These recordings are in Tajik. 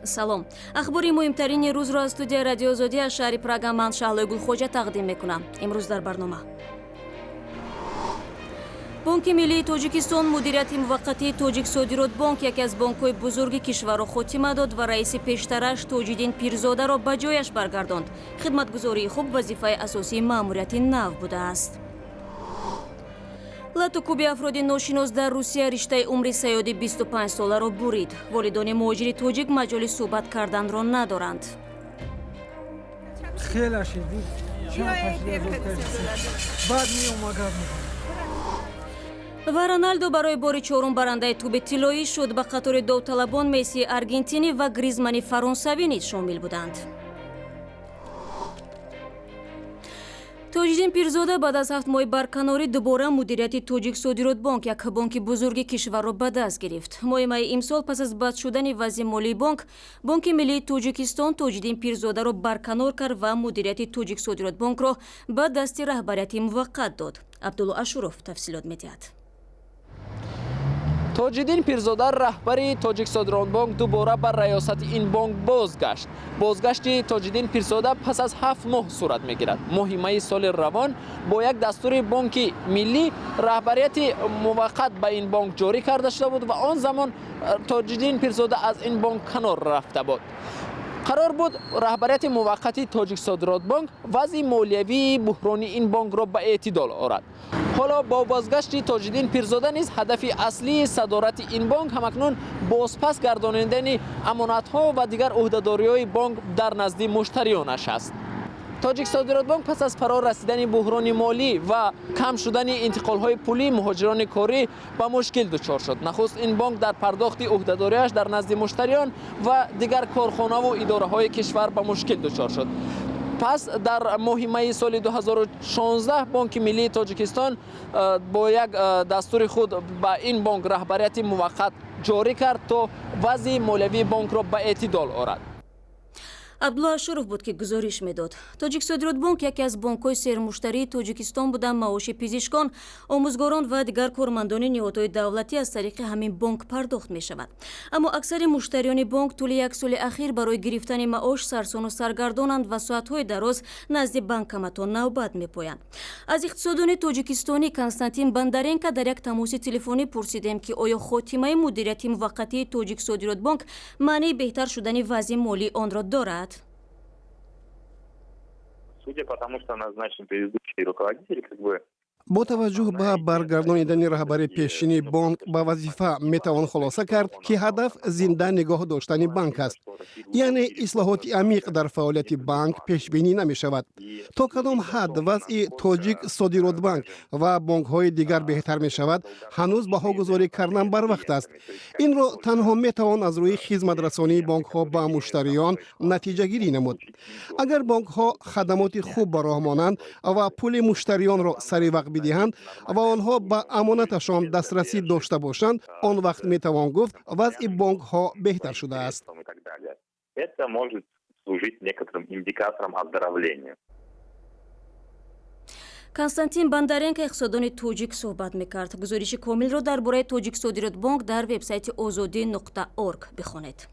Салом. Ахбори муҳимтарини рӯзро аз студияи Радиои Озодӣ аз шаҳри Прага ман, Шаҳлои Гулхоҷа, тақдим мекунам. Имрӯз дар барнома: Бонки миллии Тоҷикистон мудирияти муваққатии Тоҷиксодиротбонк, яке аз бонкҳои бузурги кишварро, хотима дод ва раиси пештараш Тоҷиддин Пирзодаро ба ҷояш баргардонд. Хидматгузории хуб вазифаи асосии маъмурияти нав будааст. Лату кӯби афроди ношинос дар Русия риштаи умри Саёди 25 соларо бурид. Волидони муҳоҷири тоҷик маҷоли суҳбат карданро надоранд. Хеле шидид, чанд баъд меома, гап мезанам. Ва Роналдо барои бори чорум барандаи тӯби тиллоӣ шуд. Ба қатори довталабон Мессии аргентинӣ ва Гризмани фаронсавӣ низ шомил буданд. Тоҷиддин Пирзода баъд аз 7 моҳи барканорӣ дубора мудирияти Тоҷиксодиротбонк, як бонки бузурги кишварро, ба даст гирифт. Моҳи майи имсол, пас аз бад шудани вазъи молии бонк, Бонки миллии Тоҷикистон Тоҷиддин Пирзодаро барканор кард ва мудирияти Тоҷиксодиротбонкро ба дасти раҳбарияти муваққат дод. Абдулло Ашуров тафсилот медиҳад. Тоҷиддин Пирзода, раҳбари Тоҷиксодиротбонк, дубора ба раёсати ин бонк бозгашт. Бозгашти Тоҷиддин Пирзода пас аз 7 моҳ сурат мегирад. Моҳи майи соли равон бо як дастури Бонки миллӣ раҳбарияти муваққат ба ин бонк ҷорӣ карда шуда буд ва он замон Тоҷиддин Пирзода аз ин бонк канор рафта буд. Қарор буд раҳбарияти муваққати Тоҷиксодиротбонк вазъи молиявии буҳронии ин бонкро ба эътидол орад. Ҳоло бо бозгашти Тоҷиддин Пирзода низ ҳадафи аслии садорати ин бонк ҳамакнун бозпас гардонидани амонатҳо ва дигар ӯҳдадориҳои бонк дар назди муштариёнаш аст. Тоҷиксодиротбонк пас аз фаро расидани буҳрони молӣ ва кам шудани интиқолҳои пулии муҳоҷирони корӣ ба мушкил дучор шуд. Нахуст ин бонк дар пардохти ӯҳдадориаш дар назди муштариён ва дигар корхонаву идораҳои кишвар ба мушкил дучор шуд. Пас дар моҳи майи соли 2016 Бонки миллии Тоҷикистон бо як дастури худ ба ин бонк раҳбарияти муваққат ҷорӣ кард, то вазъи молиявии бонкро ба эътидол орад. Абдулло Ашуров буд, ки гузориш медод. Тоҷиксодиротбонк яке аз бонкҳои сермуштарии Тоҷикистон буда, маоши пизишкон, омӯзгорон ва дигар кормандони ниҳодҳои давлатӣ аз тариқи ҳамин бонк пардохт мешавад. Аммо аксари муштариёни бонк тӯли як соли ахир барои гирифтани маош сарсону саргардонанд ва соатҳои дароз назди банкоматҳо навбат мепоянд. Аз иқтисоддони тоҷикистонӣ Константин Бондаренко дар як тамоси телефонӣ пурсидем, ки оё хотимаи мудирияти муваққатии Тоҷиксодиротбонк маънии беҳтар шудани вазъи молии онро дорад. Судя по тому, что назначен предыдущий руководитель, как бы Бо таваҷҷӯҳ ба баргардонидани раҳбари пешини бонк ба вазифа, метавон хулоса кард, ки ҳадаф зинда нигоҳ доштани банк аст, яъне ислоҳоти амиқ дар фаъолияти банк пешбинӣ намешавад. То кадом ҳад вазъи Тоҷик Содиротбанк ва бонкҳои дигар беҳтар мешавад, ҳанӯз баҳогузорӣ кардан барвақт аст. Инро танҳо метавон аз рӯи хизматрасонии бонкҳо ба муштариён натиҷагирӣ намуд. Агар бонкҳо хадамоти хуб ба роҳ монанд ва пули муштариёнро сари вақт бидиҳанд ва онҳо ба амонаташон дастрасӣ дошта бошанд, он вақт метавон гуфт, вазъи бонкҳо беҳтар шудааст. Это может служить некоторым индикатором оздоровления. Константин Бондаренко, иқтисоддони тоҷик, суҳбат мекард. Гузориши комилро дар бораи Тоҷиксодиротбонк дар вебсайти озодӣ.орг бихонед.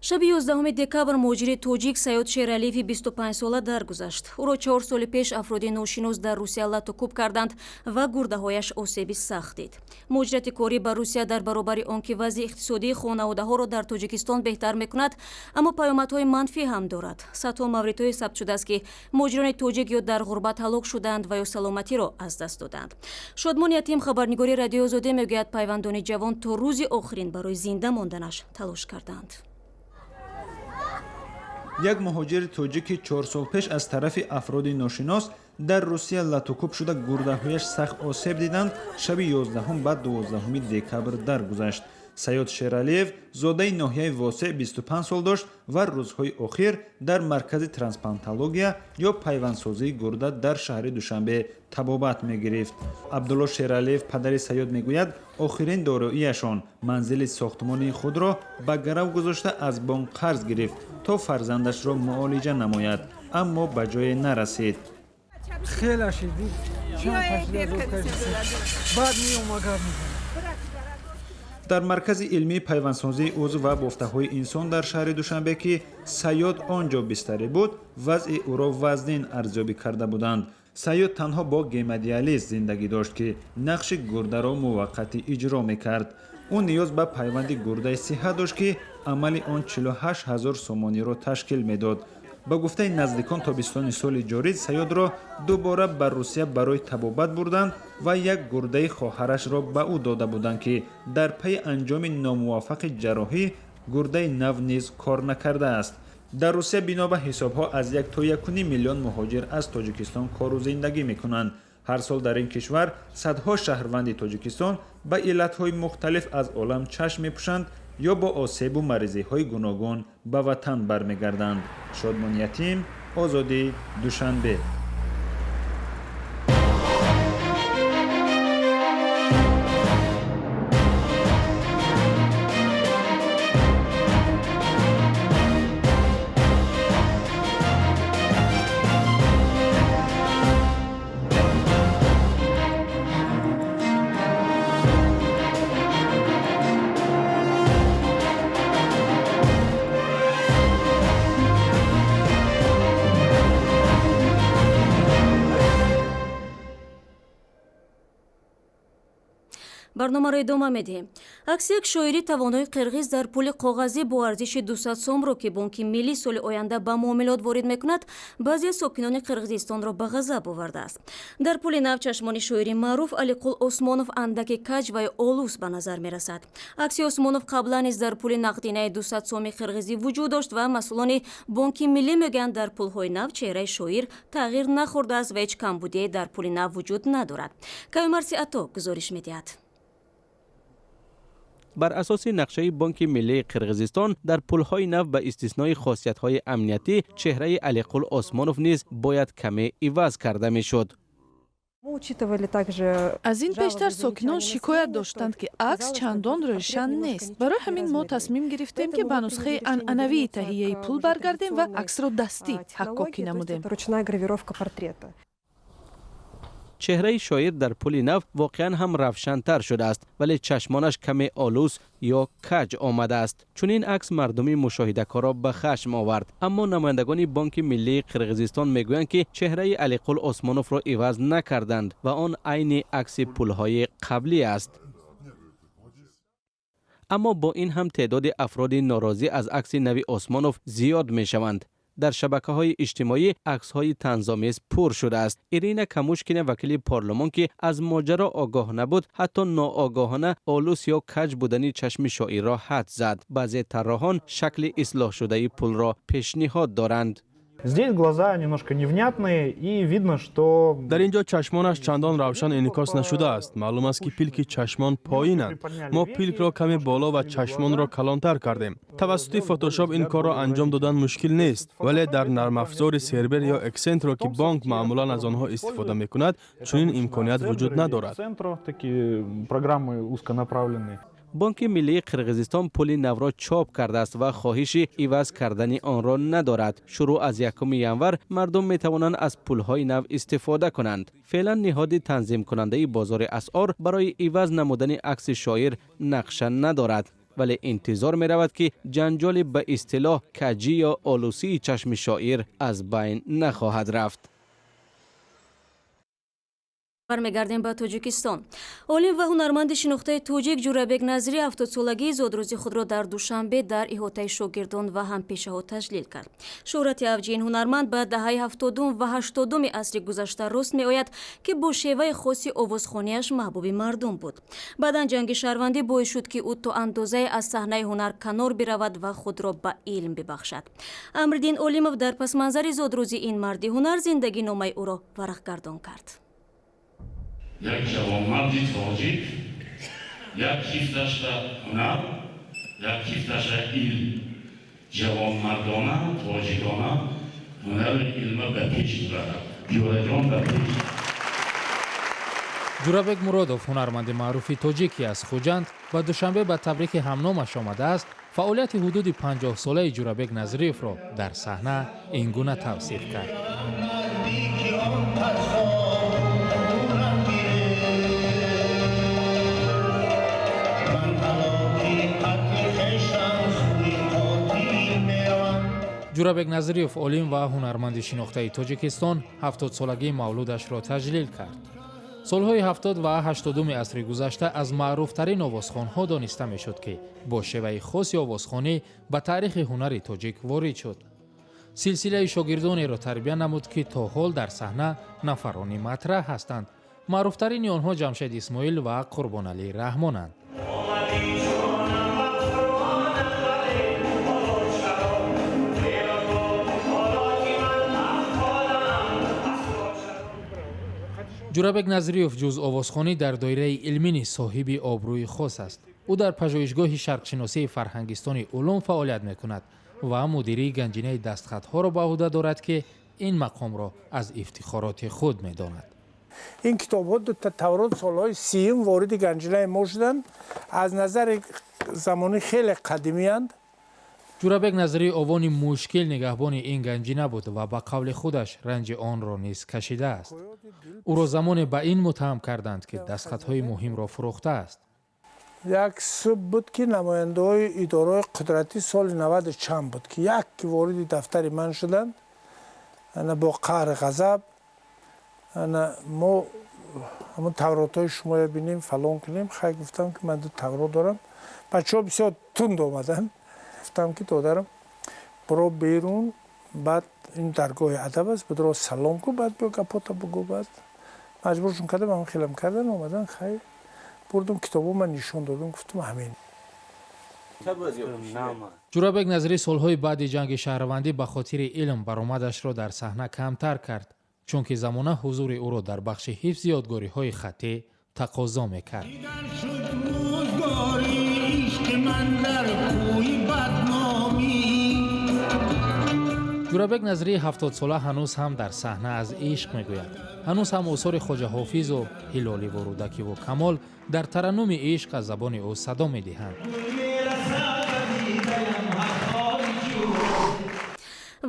Шаби 11 декабр муҳоҷири тоҷик Саёд Шералиеви 25 сола даргузашт. Ӯро 4 соли пеш афроди ношинос дар Русия лату кӯб карданд ва гурдаҳояш осеби сахт дид. Муҳоҷирати корӣ ба Русия дар баробари он ки вазъи иқтисодии хонаводаҳоро дар Тоҷикистон беҳтар мекунад, аммо паёмадҳои манфӣ ҳам дорад. Садҳо мавридҳое сабт шудааст, ки муҳоҷирони тоҷик ё дар ғурбат ҳалок шудаанд ва ё саломатиро аз даст доданд. Шодмон Ятим, хабарнигори Радиои Озодӣ, мегӯяд, пайвандони ҷавон то рӯзи охирин барои зинда монданаш талош карданд. Як муҳоҷири тоҷик, ки 4 сол пеш аз тарафи афроди ношинос дар Русия латукӯб шуда, гурдаҳояш сахт осеб диданд, шаби 11 ба 12 декабр даргузашт. Саёд Шералиев, зодаи ноҳияи Восеъ, 25 сол дошт ва рӯзҳои охир дар маркази трансплантология ё пайвандсозии гурда дар шаҳри Душанбе табобат мегирифт. Абдулло Шералиев, падари Саёд, мегӯяд, охирин дороияшон, манзили сохтмонии худро ба гарав гузошта, аз бонк қарз гирифт, то фарзандашро муолиҷа намояд, аммо ба ҷое нарасид. Хеле шидид, чанд баъд меома, гап мезанам. Дар маркази илмии пайвандсозии узв ва бофтаҳои инсон дар шаҳри Душанбе, ки Саёд он ҷо бистарӣ буд, вазъи ӯро вазнин арзёбӣ карда буданд. Саёд танҳо бо гемодиализ зиндагӣ дошт, ки нақши гурдаро муваққатӣ иҷро мекард. Ӯ ниёз ба пайванди гурдаи сиҳат дошт, ки амали он 48 ҳазор сомониро ташкил медод. Ба гуфтаи наздикон, тобистони соли ҷорӣ Саёдро дубора ба Русия барои табобат бурданд ва як гурдаи хоҳарашро ба ӯ дода буданд, ки дар пайи анҷоми номуваффақи ҷарроҳӣ гурдаи нав низ кор накардааст. Дар Русия бино ба ҳисобҳо аз 1 то 1,5 миллион муҳоҷир аз Тоҷикистон кору зиндагӣ мекунанд. Ҳар сол дар ин кишвар садҳо шаҳрванди Тоҷикистон ба иллатҳои мухталиф аз олам чашм мепӯшанд ё бо осебу маризиҳои гуногун ба ватан бармегарданд. Шодмон Ятим, Озодӣ, Душанбе. Барномаро идома медиҳем. Акси як шоири тавонои қирғиз дар пули коғазӣ бо арзиши 200 сомро, ки Бонки Миллӣ соли оянда ба муомилот ворид мекунад, баъзе сокинони Қирғизистонро ба ғазаб овардааст. Дар пули нав чашмони шоири маъруф Алиқул Осмонов андаки каҷ ва олус ба назар мерасад. Акси Осмонов қаблан низ дар пули нақдинаи 200 соми қирғизӣ вуҷуд дошт ва масъулони Бонки Миллӣ мегӯянд, дар пулҳои нав чеҳраи шоир тағйир нахӯрдааст ва ҳеҷ камбудие дар пули нав вуҷуд надорад. Кавимарси Ато гузориш медиҳад. Бар асоси нақшаи Бонки Миллии Қирғизистон, дар пулҳои нав ба истиснои хосиятҳои амниятӣ чеҳраи Алиқул Осмонов низ бояд каме иваз карда мешуд. Аз ин пештар сокинон шикоят доштанд, ки акс чандон рӯшан нест. Барои ҳамин мо тасмим гирифтем, ки ба нусхаи анъанавии таҳияи пул баргардем ва аксро дастӣ ҳаккокӣ намудем. Чеҳраи шоир дар пули нав воқеан ҳам равшантар шудааст, вале чашмонаш каме олус ё каҷ омадааст. Чунин акс мардуми мушоҳидакорро ба хашм овард, аммо намояндагони Бонки Миллии Қирғизистон мегӯянд, ки чеҳраи Алиқул Осмоновро иваз накарданд ва он айни акси пулҳои қаблӣ аст. Аммо бо ин ҳам теъдоди афроди норозӣ аз акси нави Осмонов зиёд мешаванд. Дар шабакаҳои иҷтимоӣ аксҳои танзомез пур шудааст. Ирина Камушкина, вакили парлумон, ки аз моҷаро огоҳ набуд, ҳатто ноогоҳона олус ё каҷ будани чашми шоирро ҳад зад. Баъзе тарроҳон шакли ислоҳшудаи пулро пешниҳод доранд. Здесь глаза немножко невнятные, и видно, что... Дар ин ҷо чашмонаш чандон равшан инъикос нашудааст. Маълум аст, ки пилки чашмон поинанд. Мо пилкро каме боло ва чашмонро калонтар кардем. Тавассути фотошоп ин корро анҷом додан мушкил нест, вале дар нармафзори Сербер ё Эксентро, ки бонк маъмулан аз онҳо истифода мекунад, чунин имконият вуҷуд надорад. Программы узконаправленные. Бонки Миллии Қирғизистон пули навро чоп кардааст ва хоҳиши иваз кардани онро надорад. Шурӯъ аз 1 январ мардум метавонанд аз пулҳои нав истифода кунанд. Феълан ниҳоди танзимкунандаи бозори асъор барои иваз намудани акси шоир нақша надорад, вале интизор меравад, ки ҷанҷоли ба истилоҳ каҷӣ ё олусии чашми шоир аз байн нахоҳад рафт. Бармегардем ба Тоҷикистон. Олим ва ҳунарманди шинохтаи тоҷик Ҷурабек Назрӣ 70-солагии зодрӯзи худро дар Душанбе дар иҳотаи шогирдон ва ҳампешаҳо таҷлил кард. Шӯҳрати авҷи ин ҳунарманд ба даҳаи 70-ум ва 80-уми асри гузашта рост меояд, ки бо шеваи хоси овозхонияш маҳбуби мардум буд. Баъдан ҷанги шаҳрвандӣ боис шуд, ки ӯ то андозае аз саҳнаи ҳунар канор биравад ва худро ба илм бибахшад. Амриддин Олимов дар пасманзари зодрӯзи ин марди ҳунар зиндагиномаи ӯро варақгардон кард. Як ҷавонмарди тоҷик як кифташра ҳунар, як кифташра илм, ҷавонмардона, тоҷикона ҳунару илма ба пеш мебарад. Ҷураҷон, ба пеш! Ҷурабек Муродов, ҳунарманди маъруфи тоҷик, ки аз Хуҷанд ба Душанбе ба табрики ҳамномаш омадааст, фаъолияти ҳудуди 50-солаи Ҷурабек Назриевро дар саҳна ин гуна тавсиф кард. Ҷурабек Назриев, олим ва ҳунарманди шинохтаи Тоҷикистон, 70-солагии мавлудашро таҷлил кард. Солҳои 70 ва 80-уми асри гузашта аз маъруфтарин овозхонҳо дониста мешуд, ки бо шеваи хоси овозхонӣ ба таърихи ҳунари тоҷик ворид шуд. Силсилаи шогирдонеро тарбия намуд, ки то ҳол дар саҳна нафарони матраҳ ҳастанд. Маъруфтарини онҳо Ҷамшед Исмоил ва Қурбоналӣ Раҳмонанд. Ҷурабек Назриев ҷуз овозхонӣ дар доираи илмӣ низ соҳиби обрӯи хос аст. Ӯ дар пажӯҳишгоҳи шарқшиносии Фарҳангистони улум фаъолият мекунад ва мудирии ганҷинаи дастхатҳоро ба ӯҳда дорад, ки ин мақомро аз ифтихороти худ медонад. Ин китобҳо Таврот солҳои 30-юм вориди ганҷинаи мо шуданд. Аз назари замонӣ хеле қадимиянд. Ҷурабек Назрӣ овони мушкил нигаҳбони ин ганҷина буд ва ба қавли худаш ранҷи онро низ кашидааст. Ӯро замоне ба ин муттаҳам карданд, ки дастхатҳои муҳимро фурӯхтааст. Як субҳ буд, ки намояндаҳои идораҳои қудратӣ соли 90 чанд буд, ки як вориди дафтари ман шуданд, ана бо қаҳри ғазаб, ана мо ҳамон тавротҳои шумоя бинем, фалон кунем. Хай, гуфтам, ки ман ду таврот дорам. Бачаҳо бисёр тунд омаданд. Гуфтам, ки додарам, биро берун, баъд ин даргоҳи адаб аст, бидро салом кун, баъд биё гапота бугӯ. Баъд маҷбуршон кардам, ҳамон хелам кардан, омадан. Хай, бурдум китобо, ман нишон додум, гуфтум, ҳамин. Ҷурабек Назрӣ солҳои баъди ҷанги шаҳрвандӣ ба хотири илм баромадашро дар саҳна камтар кард, чунки замона ҳузури ӯро дар бахши ҳифзи ёдгориҳои хаттӣ тақозо мекард. Ҷурабек Назрии 70-сола ҳанӯз ҳам дар саҳна аз ишқ мегӯяд. Ҳанӯз ҳам осори Хоҷа Ҳофизу Ҳилоливу Рӯдакиву Камол дар тараннуми ишқ аз забони ӯ садо медиҳанд.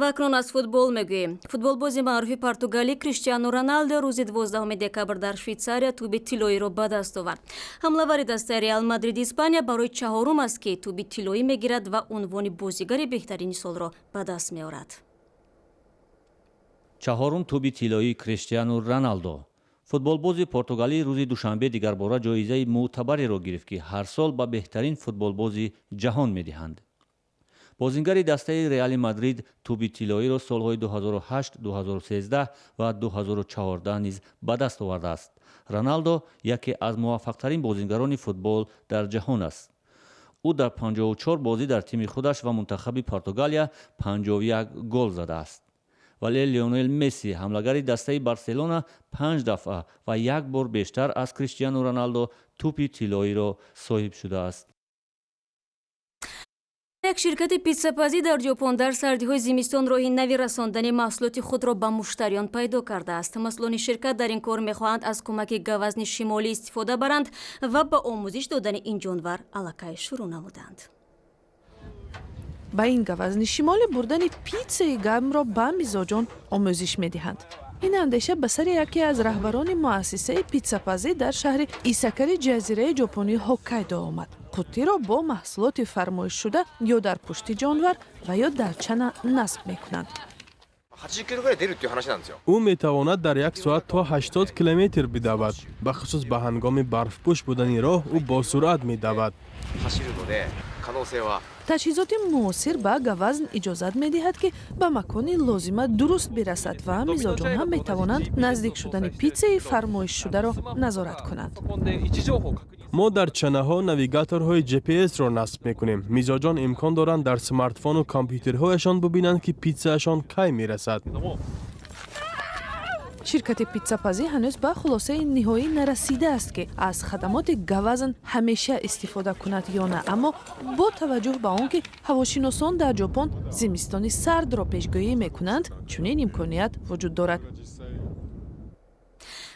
Ва акнун аз футбол мегӯем. Футболбози маъруфи португалӣ Криштиану Роналдо рӯзи 12 декабр дар Швейтсария тӯби тиллоиро ба даст овард. Ҳамлавари дастаи Реал Мадриди Испания барои чаҳорум аст, ки тӯби тиллоӣ мегирад ва унвони бозигари беҳтарини солро ба даст меорад. Чаҳорум тӯби тиллоии Криштиану Роналдо. Футболбози португалӣ рӯзи душанбе дигарбора ҷоизаи мӯътабареро гирифт, ки ҳар сол ба беҳтарин футболбози ҷаҳон медиҳанд. Бозингари дастаи Реали Мадрид тӯби тиллоиро солҳои 2008, 2013 ва 2014 низ ба даст овардааст. Роналдо яке аз муваффақтарин бозингарони футбол дар ҷаҳон аст. Ӯ дар 54 бозӣ дар тими худаш ва мунтахаби Португалия 51 гол задааст. Вале Леонел Месси, ҳамлагари дастаи Барселона, 5 дафъа ва як бор бештар аз Криштиану Роналдо тӯпи тиллоиро соҳиб шудааст. Як ширкати питсапазӣ дар Ҷопон дар сардиҳои зимистон роҳи нави расондани маҳсулоти худро ба муштариён пайдо кардааст. Масъулони ширкат дар ин кор мехоҳанд аз кӯмаки гавазни шимолӣ истифода баранд ва ба омӯзиш додани ин ҷонвар аллакай шурӯъ намуданд. Ба ин гавазни шимолӣ бурдани питсаи гармро ба мизоҷон омӯзиш медиҳанд. Ин андеша ба сари яке аз раҳбарони муассисаи питсапазӣ дар шаҳри Исакари ҷазираи ҷопонии Ҳоккайдо омад. Қуттиро бо маҳсулоти фармоишшуда ё дар пушти ҷонвар ва ё дар чана насб мекунанд. Ӯ метавонад дар як соат то 80 километр бидавад. Бахусус ба ҳангоми барфпӯш будани роҳ ӯ бо суръат медавад. Таҷҳизоти муосир ба гавазн иҷозат медиҳад, ки ба макони лозима дуруст бирасад ва мизоҷон ҳам метавонанд наздик шудани питсаи фармоишшударо назорат кунанд. Мо дар чанаҳо навигаторҳои GPS-ро насб мекунем. Мизоҷон имкон доранд дар смартфону компютерҳояшон бубинанд, ки питсаашон кай мерасад. Ширкати питсапазӣ ҳанӯз ба хулосаи ниҳоӣ нарасидааст, ки аз хадамоти гавазн ҳамеша истифода кунад ё на, аммо бо таваҷҷӯҳ ба он ки ҳавошиносон дар Ҷопон зимистони сардро пешгӯӣ мекунанд, чунин имконият вуҷуд дорад.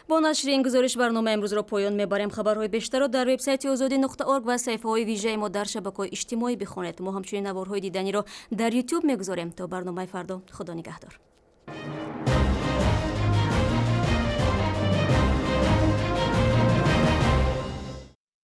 Бо нашри ин гузориш барномаи имрӯзро поён мебарем. Хабарҳои бештарро дар вебсайти озодӣ.орг ва саҳифаҳои вижаи мо дар шабакаҳои иҷтимоӣ бихонед. Мо ҳамчунин наворҳои диданиро дар Ютуб мегузорем. То барномаи фардо, худо нигаҳдор.